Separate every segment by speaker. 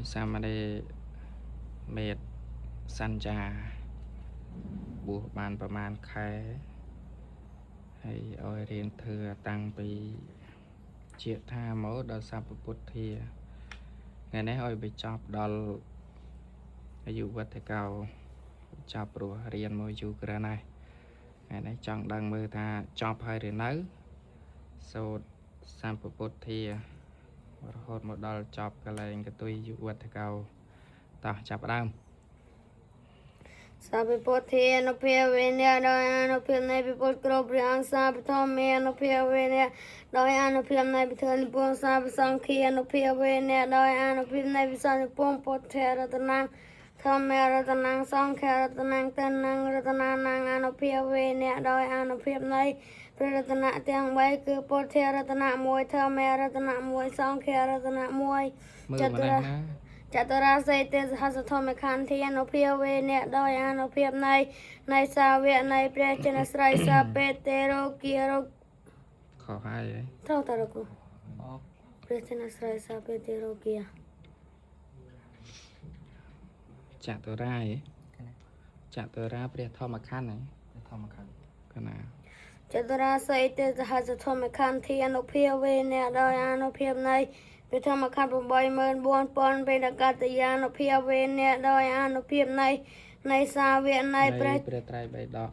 Speaker 1: នេះសាមណេរមេតសញ្ចាបួសបានប្រមាណខែហើយឲ្យរៀនធ្វើតាំងពីជាថាមកដល់សព្វពុទ្ធាថ្ងៃនេះឲ្យបញ្ចប់ដល់អាយុវត្ថកោចប់ព្រោះរៀនមកយូរក្រាន់ហើយថ្ងៃនេះចង់ដឹងមើលថាចប់ហើយឬនៅសូត្រសម្ពពុទ្ធារហូតមកដល់ចប់កន្លែងកតុយយុវត្ថកោតោះចាប់ផ្ដើម
Speaker 2: សាភិពុទ្ធានុភាវេនៈដោយអានុភាពនៃពិពុទ្ធគ្រប់ព្រះអង្គសាភិធម្មានុភាវេនៈដោយអានុភាពនៃពិធនិពងសាភិសង្ឃានុភាវេនៈដោយអានុភាពនៃពិសនិពងពុទ្ធរតនំធម្មរតនំសង្ឃរតនំតនំរតនានំអានុភាវេនៈដោយអានុភាពនៃព្រះរតនៈទាំង3គឺពុទ្ធរតនៈ1ធម្មរតនៈ1សង្ឃរតនៈ1
Speaker 1: មើល
Speaker 2: ច
Speaker 1: ម្
Speaker 2: តុរា
Speaker 1: លេះណា
Speaker 2: ចតុរាសីទេសហសធម្មខន្ធានុភាវេនៈដោយអានុភាពនៃនៃសាវកនៃព្រះចិនស្រីសាពេទេរោគារោគ
Speaker 1: ខុសហើយហី
Speaker 2: ត្រូវតរគព្រះចិនស្រីសាពេទេរោគា
Speaker 1: ចតុរាហីចតុរាព្រះធម្មខណ្ឌហី
Speaker 3: ធម្មខណ្ឌ
Speaker 1: កណា
Speaker 2: ចតុរាសីទេសហសធម្មខន្ធានុភាវេនៈដោយអានុភាពនៃព្រះធម្មខណ្ឌ84000បេដកតយានុភាវេនៈដោយអានុភាពនៃនៃសាវកនៃព្រះ
Speaker 1: ព្រះត្រៃបិដក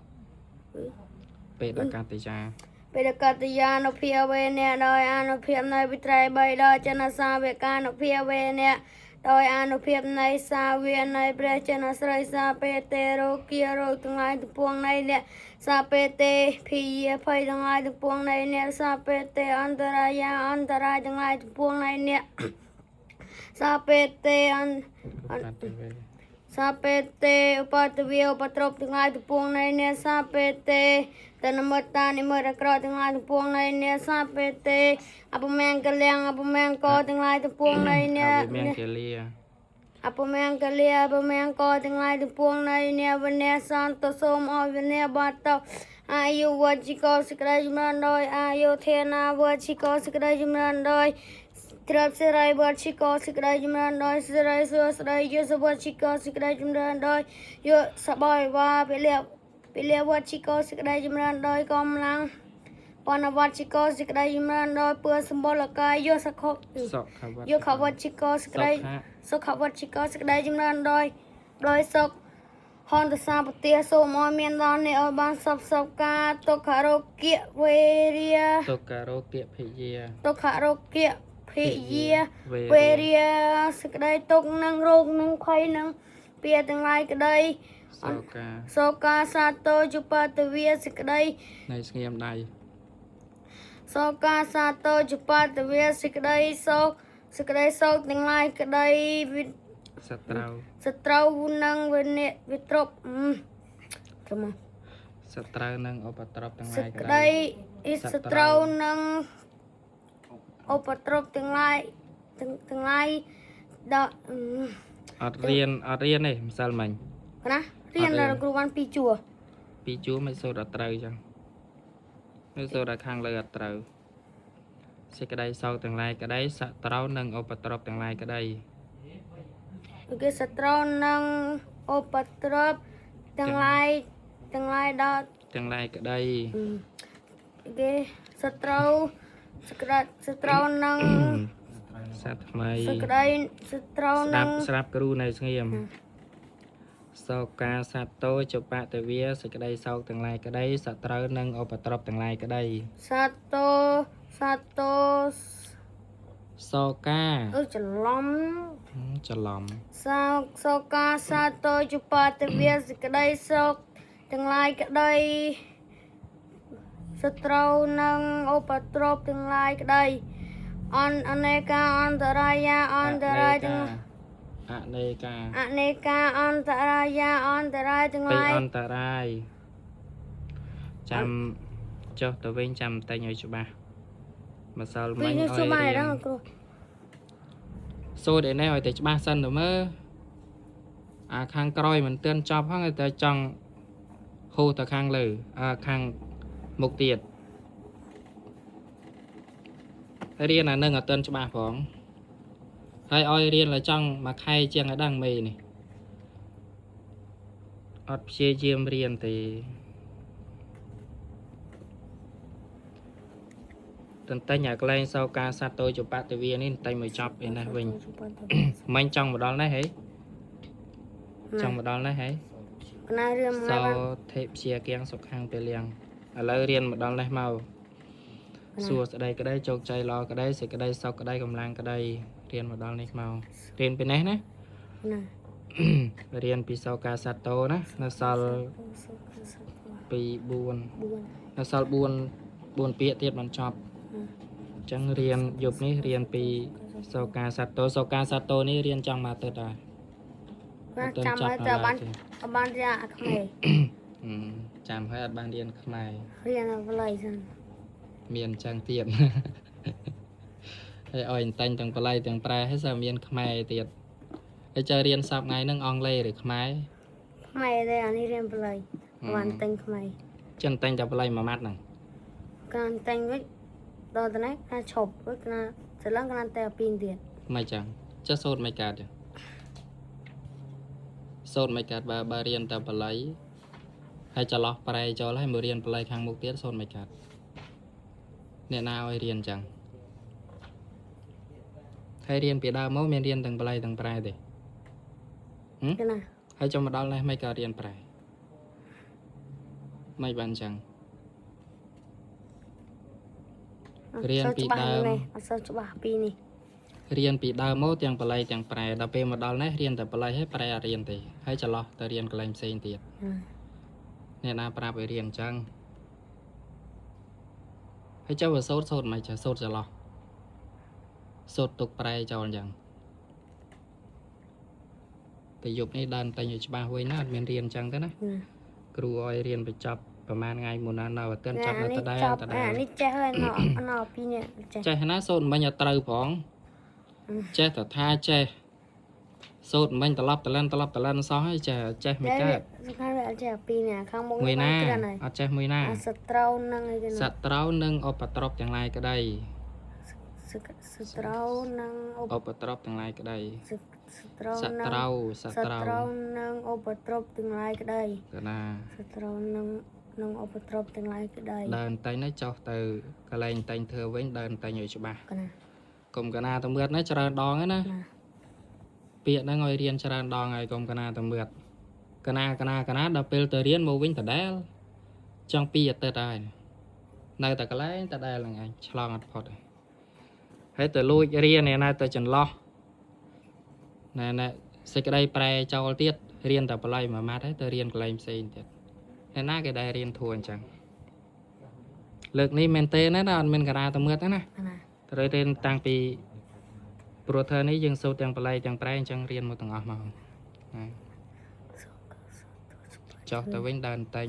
Speaker 1: បេដកតិយា
Speaker 2: បេដកតយានុភាវេនៈដោយអានុភាពនៃវិត្រៃបីដល់ចិនសាវកានុភាវេនៈដោយអានុភាពនៃសាវកនៃព្រះចិនស្រីសាពេទេរោគារោគទាំងឡាយទាំងពួងនៃអ្នកសាពេទេភិយាភ័យទាំងឡាយទាំងពួងនៃអ្នកសាពេទេអន្តរាយាអន្តរាយទាំងឡាយទាំងពួងនៃអ្នកសាពេទេអន្ត
Speaker 1: ឧបតិវេ
Speaker 2: សាពេទេឧបតវេឧបទ្រពទាំងឡាយទាំងពួងនៃអ្នកសាពេទេតនមិត្តានិមិត្តអាក្រក់ទាំងឡាយទាំងពួងនៃអ្នកសាពេទេអពមង្គលំអពមង្គលទាំងឡាយទាំងពួងនៃអ្នក
Speaker 1: អវិមង្គលា
Speaker 2: អពមង្គលាអពមង្គលទាំងឡាយទាំងពួងនៃអ្នកវនៈសន្តសូមឲ្យវនៈបាតោអាយុវជិកោសេចក្តីចម្រើនដោយអាយុធានាវជិកោសេចក្តីចម្រើនដោយទ្រព្យសិរីវជិកោសេចក្តីចម្រើនដោយសិរីសួស្តីយសវជិកោសេចក្តីចម្រើនដោយយសបយវាពលៈពលៈវជិកោសេចក្តីចម្រើនដោយកម្លាំងបណ្ណវជិកោសេចក្តីចម្រើនដោយពឿសម្បុរកាយយសខុ
Speaker 1: សុខវត្ត
Speaker 2: យខវជិកោសេចក្តី
Speaker 1: សុខៈ
Speaker 2: សុខវជិកោសេចក្តីចម្រើនដោយដោយសុខហន្តសាពទាសូមឲ្យមានដល់នេះឲ្យបានសពសពការទុក្ខរោគៈវេរា
Speaker 1: ទុក្ករោគភិយា
Speaker 2: ទុក្ខរោគៈភិយា
Speaker 1: វេ
Speaker 2: វេរាសេចក្តីទុក្ខនិងរោគនិងភ័យនិងពៀទាំងឡាយក្តី
Speaker 1: សោកា
Speaker 2: សោកាសាតោជបតវាសេចក្តី
Speaker 1: នៃស្ងៀមដៃ
Speaker 2: សោកាសាតោជបតវាសេចក្តីសោកសេចក្តីសោកទាំងឡាយក្តីវិ
Speaker 1: សត្រូវ
Speaker 2: សត្រូវនឹងវិនិវិទ្រពទៅមក
Speaker 1: សត្រូវនិងឧបទ្រពទាំង
Speaker 2: សេ
Speaker 1: ឡាយក្
Speaker 2: ចក្តី
Speaker 1: តី
Speaker 2: អ៊ីសត្រូវនឹងឧបទ្រពទាំងឡាយទាំងទាំងឡាយដល់
Speaker 1: អត់រៀនអត់រៀនទេម្សិលមិញ
Speaker 2: ណារៀន
Speaker 1: អត់រៀន
Speaker 2: ដល់គ្រូបានពីរជួរ
Speaker 1: ពីរជួរមិនសូត្រអត់ត្រូវចឹងមិនសូត្រដល់ខាងលើអត់ត្រូវសេចក្តីសោកទាំងឡាយក្តីសត្រូវនិងឧបទ្រពទាំងឡាយក្តី
Speaker 2: គេសត្រូវនឹងឧបទ្រពទាំងឡាយទាំងឡាយដល់
Speaker 1: ទាំងឡាយក្តី
Speaker 2: គេសត្រូវសក្តិសត្រូវនឹង
Speaker 1: សត្វថ្មី
Speaker 2: សក្តីសត្រូវ
Speaker 1: ស្ដា
Speaker 2: នឹង
Speaker 1: ប់ស្រាប់គ្រូនៅស្ងៀមសោកាសត្វតោចបតវាសេចក្តីសោកទាំងឡាយក្តីសត្រូវនិងឧបទ្រពទាំងឡាយក្តី
Speaker 2: សត្វតោសត្វតោ
Speaker 1: សោកា
Speaker 2: អឺច្រឡំ
Speaker 1: ហឹមច្រឡំ
Speaker 2: សោកសោកាសាតោជបតវាសេចក្តីសោកទាំងឡាយក្តីសត្រូវនឹងឧបទ្រពទាំងឡាយក្តីអនអនេកាអន្តរាយាអន្តរាយទាំង
Speaker 1: អនេកា
Speaker 2: អនេកាអន្តរាយាអន្តរាយទាំង
Speaker 1: ពី
Speaker 2: ឡាយ
Speaker 1: អន្តរាយចាំចុះទៅវិញចាំតែងឲ្យច្បាស់ម្សិល
Speaker 2: ពី
Speaker 1: មិញឲ្យ
Speaker 2: នេះជួយបាន
Speaker 1: រៀន
Speaker 2: ដល់គ្រូ
Speaker 1: សូត្រឯនេះឲ្យតែច្បាស់សិនទៅមើលអាខាងក្រោយមិនទាន់ចប់ហ្នឹងតែចង់ហូរទៅខាងលើអាខាងមុខទៀតរៀនអានឹងអត់ទាន់ច្បាស់ផង ហើយឲ្យរៀនឡើយចង់មួយខែជាងឲ្យដឹងមេនេះអត់ព្យាយាមរៀនទេតន្តែញអាកលែងសោការសត្វតូចបតិវានេះតន្តែញមកចប់ឯនេះវិញមិញចង់មកដល់នេះហីចង់មកដល់នេះហី
Speaker 2: កណារៀនមក
Speaker 1: សោ
Speaker 2: បាន
Speaker 1: ធិព្យាគៀងសុខាំងពលៀងឥឡូវរៀនមកដល់នេះមកសួស្ដីក្តីជោគជ័យល្អក្តីសេចក្តីសុខក្តីកម្លាំងក្តីរៀនមកដល់នេះមករៀនពីនេះណា
Speaker 2: ណា
Speaker 1: រៀនពីសោកាសត្វតោណានៅសល់2 4នៅសល់4 4ពាក្យទៀតមិនចប់អញ្ចឹងរៀនយប់នេះរៀនពីសោកាសត្វតោសោកាសត្វតោនេះរៀនចង់មកទៅដែរ
Speaker 2: ណាចាំឲ្យតើបានអត់បានរៀនអាក្មេ
Speaker 1: ចាំហើយអត់បានរៀនខ្មែរ
Speaker 2: រៀនអបល័យសិន
Speaker 1: មានអញ្ចឹងទៀត ហើយឲ្យអន្តាញ់ទាំងបល័យទាំងប្រែហើយសើមានខ្មែរទៀតហើយចើរៀនសប្ថ្ងៃហ្នឹងអង់គ្លេសឬខ្មែរ
Speaker 2: ខ្មែរទេអានេះរៀនបល័យបានតែងខ្មែរ
Speaker 1: ចិនតែងតែបល័យមួយម៉ាត់ហ្នឹង
Speaker 2: កានតែងវិញដល់តនេះកាឈប់វិញកាច្រឡំកានតែពីរទៀត
Speaker 1: មិនចឹងចេះសូត្រមិនកើតទេសូត្រមិនកើតបើបើរៀនតែបល័យហើយចន្លោះប្រែចូលហើយមករៀនបល័យខាងមុខទៀតសូត្រមិនកើតអ្នកណាឲ្យរៀនចឹងហើយរៀនពីដើមមកមានរៀនទាំងបល័យទាំងប្រែទេ
Speaker 2: កណា
Speaker 1: ហើយចូលមកដល់នេះមិនក៏រៀនប្រែមិនបានចឹង រៀនពីដើម
Speaker 2: អត់សូវច្បាស់ពីនេះ
Speaker 1: រៀនពីដើមមកទាំងបល័យទាំងប្រែដល់ពេលមកដល់នេះរៀនតែបល័យហើយប្រែអត់រៀនទេហើយចន្លោះទៅរៀនកន្លែងផ្សេងទៀតអ្នកណាប្រាប់ឲ្យរៀនអញ្ចឹងហើយចុះបើសូត្រសូត្រមិនចេះសូត្រចន្លោះសូត្រទុកប្រែចោលអញ្ចឹងតែយប់នេះដើមតែញឲ្យច្បាស់វិញណាអត់មានរៀនអញ្ចឹងទេណា
Speaker 2: ណា
Speaker 1: គ្រូឲ្យរៀនបញ្ចប់ប្រហែលថ្ងៃមុនណានៅអត់ទាន់ចប់នៅដដែល
Speaker 2: ចប់
Speaker 1: ដដែល
Speaker 2: អានេះចេះហើយណណពីនេះចេះ
Speaker 1: ចេះណាសូត្រមិញអត់ត្រូវផងចេះតែថាចេះសូត្រមិញត្រឡប់តលិនត្រឡប់តលិនសោះហើយចេះចេះមិនកើត
Speaker 2: សំខាន់វាអត់ចេះពីនេះខាងមុខ
Speaker 1: មួយណា
Speaker 2: ច្រើនហើយ
Speaker 1: អត់ចេះមួយណា
Speaker 2: អាសត្រូវនឹងអីគេ
Speaker 1: សត្រូវនិងឧបទ្រពទាំងឡាយក្តី
Speaker 2: សត្រូវនឹងឧប
Speaker 1: ឧបទ្រពទាំងឡាយក្តី
Speaker 2: សត្រូវ
Speaker 1: ស
Speaker 2: នឹង
Speaker 1: ត្រូវស
Speaker 2: ស
Speaker 1: ត្រូវ
Speaker 2: ត្រូវនឹងឧបទ្រពទាំងឡាយក្តី
Speaker 1: កណា
Speaker 2: សត្រូវនឹងនឹងឧបទ្រពទាំងឡាយក្តី
Speaker 1: ដើរតែងនេះចុះទៅកន្លែងតែងធ្វើវិញដើរតែងឲ្យច្បាស់
Speaker 2: កណា
Speaker 1: កុំកណាទៅមឿតណាច្រើនដងហ្នឹងណា
Speaker 2: ណា
Speaker 1: ពាក្យហ្នឹងឲ្យរៀនច្រើនដងហើយកុំកណាទៅមឿតកណាកណាកណាដល់ពេលទៅរៀនមកវិញដដែលចង់ពីអាទិត្យហើយនៅតែកន្លែងដដែលហ្នឹងឯងឆ្លងអត់ផុតទេហើយទៅលួចរៀនឯណាទៅចន្លោះណែណែសេចក្តីប្រែចោលទៀតរៀនតែបល័យមួយម៉ាត់ហើយទៅរៀនកន្លែងផ្សេងទៀតឯណាគេដែររៀនធួអញ្ចឹងលើកនេះមែនទេណាអត់មានកណាទៅមឿតទេណា
Speaker 2: កណា
Speaker 1: ត្រូវរៀនតាំងពីព្រោះធើនេះយើងសូត្រទាំងបល័យទាំងប្រែអញ្ចឹងរៀនមកទាំងអស់មកណាចុះទៅវិញដើរតែង